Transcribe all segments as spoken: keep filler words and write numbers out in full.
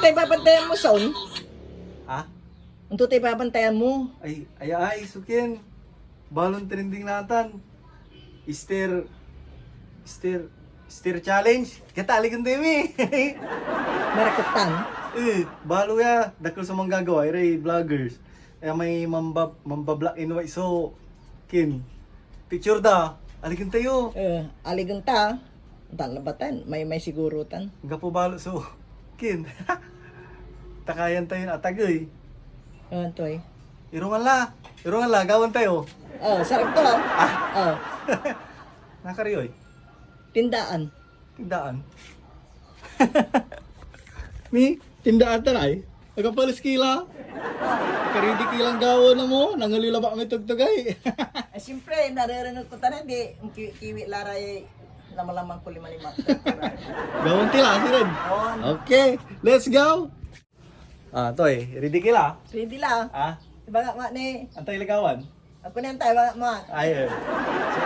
Tay babantayan mo, Son? Ha? Anto tay babantayan mo? Ay, ay, ay, sukin. Balon trending natan. Easter, Easter, Easter challenge. Kata, aligen tayo mi. Marakutan? Eh, balo ya. Dakel so manggagawa, iray vloggers. Eh, may mamba-, mamba-black and white, so, kin. Picture da, aligen tayo. Eh, aligen ta. Tan labatan, may, may siguro tan. Gapo balo so, kin. Takayan tayo na atagey. Ah, toy. Irungan la. Irungan la, gawan tayo. Oh, sarag to, ah. Ah. Oh. Nakaryoy. Tindaan. Tindaan. Ni, tindaan ta ray. Nakapalis ki la. Karidi ki lan gawa na mo, nangeli labat may tugtugay. Ay, siyempre, narerengel ko tanan, di, kiwi-kiwi la ray lamalamang ko lima-lima. Gawan ti la, sirin. On. Okay, let's go! Ah, toy, ready ki la? Ready la. Ah? Iba nga, ma, ni. Antay ligawan? Ako na antay, iba nga, ma. Ay, eh. So,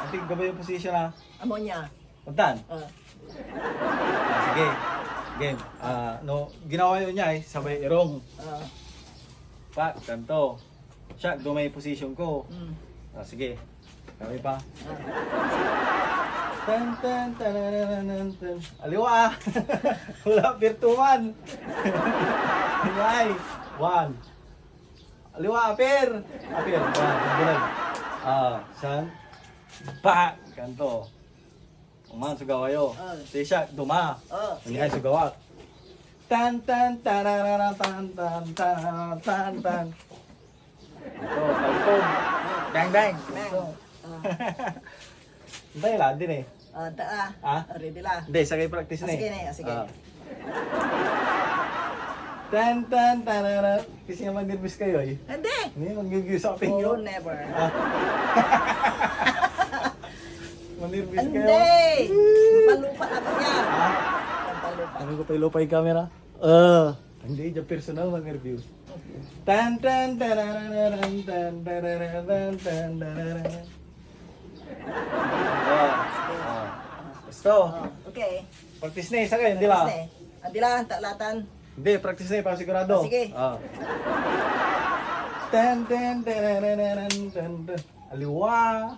I think gabay yung position, ah. Amo niya. Puntan? Ah. Ah, sige. Game. Ah, no, ginawa yun niya eh, sabay irong. Ah. Pa, kanto. Siya, dumay position ko. Mm. Ah, sige. Kami pa. Ah. Tan, tan, tan, tan, tan, tan. Aliwa, ah. Wala, pirtuman. Ay, one. Aliwa, apir. Apir. One. Bulag. Ah, san? Pa, kanto. Oman so gawa yo. Ah. Say siya, duma. Ah, sige. Onyay so gawa. Tan, tan, tararara, tan, tan, tararara, tan, tan. Ito, kaltog. Bang, bang. Bang. Ito. Ah. Antay la, din eh. Ah, ta, ah. Ah? Ah, ready la. Hindi, sakay practice Ah, na eh. sige na eh, ah, sige. Ah. Tan, tan, tarara. Kasi nga mag-nervous kayo eh. Hindi. Hindi, mag-nervous sa Oh, never. Ah. Manerbyos kayo? Hindi! Malupa na ba yan? Ha? Malupa. Ano ko pa ilupay camera? Ah, hindi, dyan personal manerbyos. Tan, tan, tarararan, tan, tarararan, tan, tarararan. Oh, oh. Gusto? Oh, okay. Practice na, isa kayo, di ba? Practice na eh. Andi la, talatan. Hindi, practice na eh, para sigurado. Ah, sige. Ah. Tan, tan, tarararan, tan, tan. Aliwa.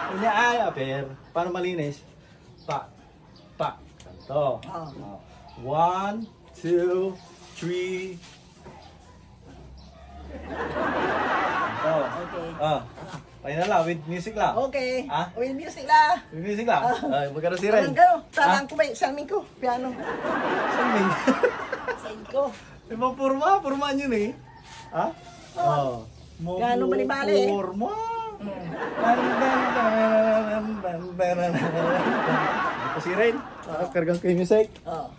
Inya ay, aper. Para malinis. Pa. Pa. Ito. Oh. Oh. One, two, three. Ito. Okay. Ah. Final la, with music la. Okay. Ah? With music la. With music la. Ah. Ah, magkano si Ren? Walang gano. Talang Ah? ko may samin ko. Piano. Samin. Samin ko. Di ba, porma? Porma yun eh. Ha? Oh. Oh. Gano bali-bali? Porma. Mm. Tan, tan, tan, tan, tan, tan. Ito si Ren. Oh. Ah, kargan ko yung music. Oh.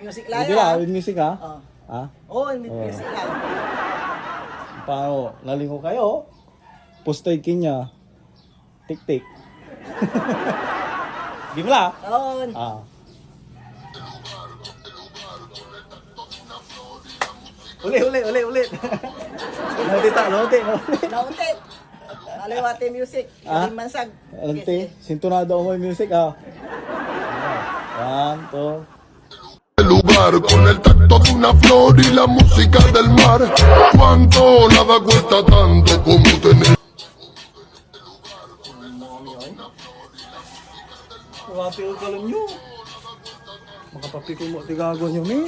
Music la Hindi yan. la, with music ha? Oh. Ha? Oh, with Oh. music la. Paano? Nalingo kayo? Postay kinya. Tik-tik. Game la? On. Ah. Uli, uli, uli, uli. Nauti ta, nauti, nauti. Nauti. Aliwa ti music. Ah? Hindi mansag. Anong Sige, ti? sige. Sintonado mo yung music, ah. One, two. Lugar con el tacto de una flor y la música del mar. Cuánto nada cuesta tanto como tener. Wala ti kalam nyo. Makapapikon mo ti gagawa nyo, mi.